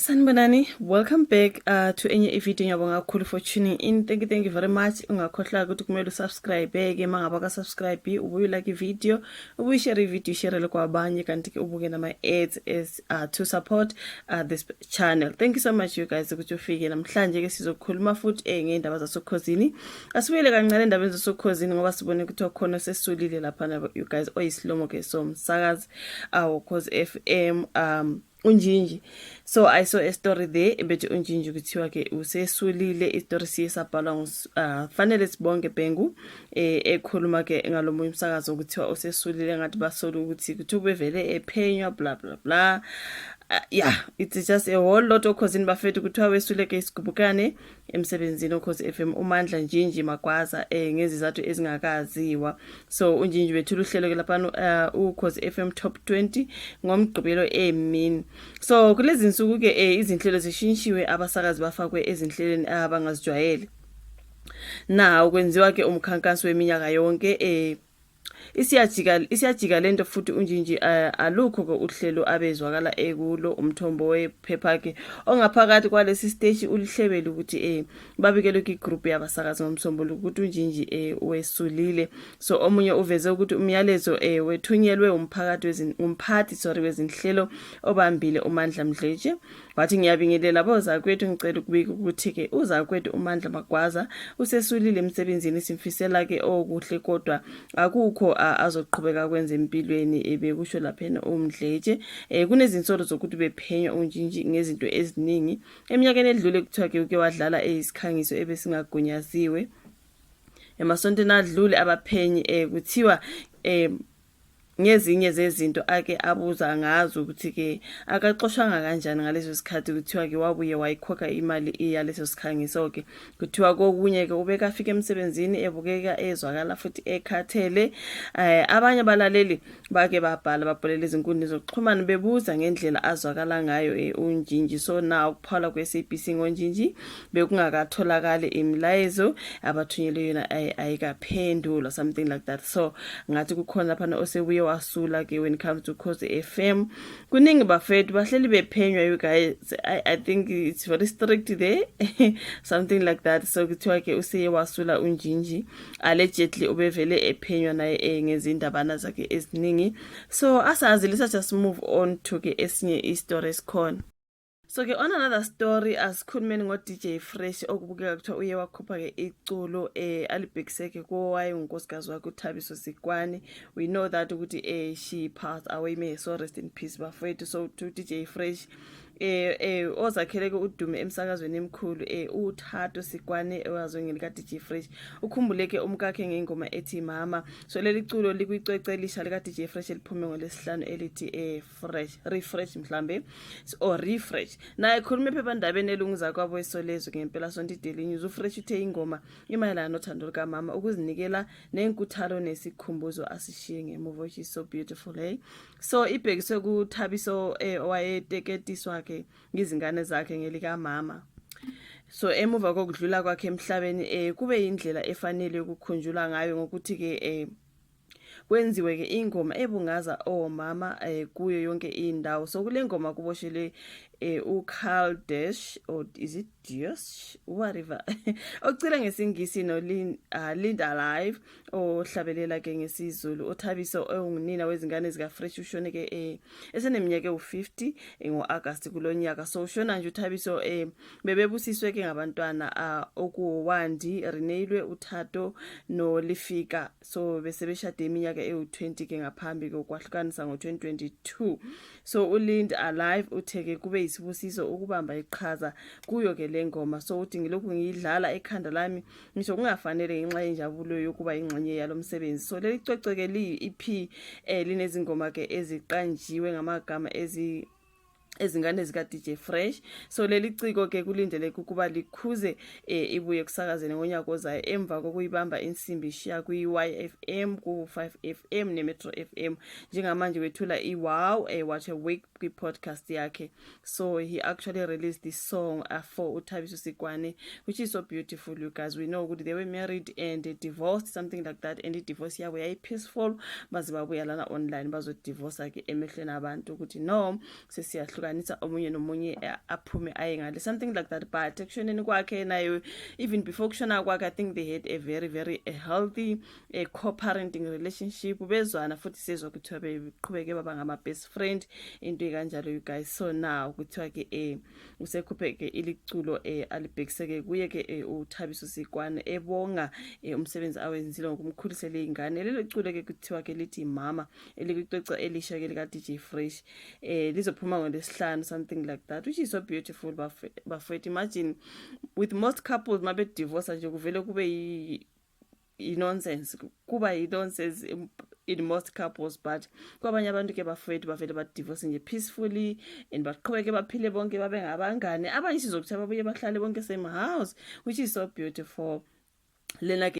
Sanibonani, welcome back to enye ivideo. Ngiyabonga kakhulu for tuning in. Thank you, thank you very much. Ungakhohlwa ukuthi kumele usubscribe ke uma ngabe ka-subscribe, ubuye like ivideo, ubuye share ivideo, share kwabanye, kanti ke ubuke nama ads as to support this channel. Thank you so much, you guys, ukuthi ufike namhlanje ke. Sizokhuluma futhi ngeindaba zasokhozini. Asibuyele kancane endabeni zasokhozini ngoba sibone ukuthi khona sesulile lapha, you guys, oyisilomo ke somsakazi awo Khozi FM, uNjinji. So I saw a story there ebethi uNjinji kuthiwa ke usesulile. Istory siye sabhalwa fanele sibonke Bhengu, ekhuluma ke ngalomunye umsakazo kuthiwa usesulile, ngathi basola ukuthi kuthiwa ubevele ephenywa, bla bla bla. Yeah, it's just a whole lot okhozini, bafethu. Kuthiwa wesule ke isigubukane emsebenzini oKhozi FM uMandla Njinji Magwaza ngezizathu ezingakaziwa. So uNjinji wethula uhlelo ke lapha uKhozi FM Top 20 ngoMgqibelo emini. So kulezi insuku ke izinhlelo zishintshiwe, abasakazi bafakwe ezinhlelweni abangazijwayele. Nawo kwenziwa ke umkhankaso weminyaka yonke, isiyajika isiyajika lento futhi. UNjinji alukho ke uhlelo abezwakala ekulo. Umthombo wephepha ke ongaphakathi kwalesi stage ulihlebele ukuthi babikelwe kwi-group yabasakazi ngoMsombuluko ukuthi uNjinji wesulile. So omunye uveze ukuthi umyalezo wethunyelwe umphakathi umphathi, sorry, wezinhlelo obambile uMandla Mdletshe. Wathi, "Ngiyabingelela bozakwethu, ngicela ukubika ukuthi-ke uzakwethu uMandla Magwaza usesulile emsebenzini. Simfisela-ke okuhle, kodwa akukho azoqhubeka kwenza empilweni," ebekusho laphena uMdletshe. Kunezinsolo zokuthi bephenywa uNjinji ngezinto eziningi eminyakeni edlule. Kuthiwa-ke uke wadlala eyisikhangiso ebesingagunyaziwe emasontweni adlule. Abaphenyi kuthiwa ngezinye zezinto ake abuza ngazo ukuthi-ke akaxoshwanga kanjani ngaleso sikhathi. Kuthiwa-ke wabuye wayikhokha imali yaleso sikhangiso-ke. Kuthiwa kokunye-ke ubekafika emsebenzini ebukeka ezwakala futhi ekhathele. Abanye abalaleli bake babhala, babhalela izinkundla zokuxhumana bebuza ngendlela azwakala ngayo uNjinji. So now ukuphala kwe-SABC ngoNjinji bekungakatholakali, imilayezo abathunyelwe yona ayikaphendulwa, something like that. So ngathi kukhona laphana osebuye wasula ke when it comes to Khozi FM. Kuningi, bafethu, bahleli bephenywa, you guys. I think it's very strict there, something like that. So kuthiwa ke useye wasula uNjinji, allegedly ubevele ephenywa naye ngezindabana zakhe eziningi. So asazi, let's just move on to ke esinye istory esikhona. So ke on another story, asikhulumeni ngo-DJ Fresh, okubukeka kuthiwa uye wakhupha ke iculo alibhekiseke kowayengunkosikazi wakhe uThabiso Sikwane. We know that ukuthi she passed away, may so rest in peace, bafowethu. So to DJ Fresh ozakhele ke udume emsakazweni emkhulu, uThato Sikwane owaziwa ngelika DJ Fresh, ukhumbuleke umkakhe ngengoma ethi "Mama". So leli culo likwicwece elisha lika DJ Fresh eliphume ngoLesihlanu elithi Fresh Refresh mhlambe or Refresh. Naye ekhuluma ephephandabeni elungiza kwabo eSolezwe ngempela sonto iDaily News, uFresh uthe ingoma imayelana nothando lukamama, ukuzinikela nenkuthalo nesikhumbuzo asishiye ngemuva, which is so beautiful, hey. So ibhekiswe kuThabiso owayeteketiswa ke ngizingane zakhe ngelikamama. So emuva kokudlula kwakhe emhlabeni, kube indlela efanele ukukhunjulwa ngayo ngokuthi ke kwenziwe ke ingoma ebungaza omama kuyo yonke indawo. So kule ngoma kuboshelwe uCarl Dash, or is it Dios, whatever, ocula ngesiNgisi, no Linda Alive ohlabelela ke ngesiZulu. UThabiso ongunina wezingane zika Fresh ushone ke eseneminyaka ewu50 ngoAugust kulonyaka. So ushona nje uThabiso, bebebusiswe ke ngabantwana okuWandi, Renelwe, uThato noLifika. So bese beshade iminyaka ewu20 ke ngaphambi kokwahlukanisa ngo2022. So uLind Alive uthe ke kube yisibusiso ukubamba iqhaza kuyo ke le ngoma. So uthi, "Ngilokhu ngiyidlala ekhanda lami ngisho kungafanele ngenxa yenjabulo yokuba ingxenye yalomsebenzi." So leli cwecwe ke liyi-EP, linezingoma ke eziqanjiwe ngamagama ezingane zika DJ Fresh. So leli ciko ke kulindeleke ukuba likhuze ibuye kusakazeni ngonyaka ozayo emva kokuyibamba insimbi ishiya kwi YFM, ku 5FM ne Metro FM. Njengamanje wethula i "Wow What a Week" kwi podcast yakhe. So he actually released this song for uThabiso Sikwane, which is so beautiful, you guys. We know ukuthi they were married and divorced, something like that, and i divorce yabo yayi peaceful, baze babuya lana online bazodivorce ke emehlweni abantu ukuthi no, sesiyahlukanisa. bahlukanisa, omunye nomunye aphume aye ngale, something like that. But ekushoneni kwakhe naye, even before kushona kwakhe, I think they had a very very a healthy co-parenting relationship, bezwana futhi. Sizwa kuthiwa beqhubeke baba ngama-best friend, into ekanjalo, you guys. So now kuthiwa ke usekhuphe ke iliculo alibhekiseke kuye ke uThabiso Sikwane, ebonga umsebenzi awenzile ngokumkhulisela izingane. Lelo culo ke kuthiwa ke lithi "Mama", elikwicwecwe elisha ke lika DJ Fresh, lizophuma ngolesihlanu, something like that, which is so beautiful, bafethu. Imagine, with most couples mabe divorce nje, kuvele kube yi-nonsense, kuba yi-nonsense in most couples. But kwabanye abantu ke, bafowethu, bavele badivorce nje peacefully and baqhubeke baphile bonke, babe ngabangane. Abanye sizokuthi babuye bahlale bonke same house, which is so beautiful. Lena ke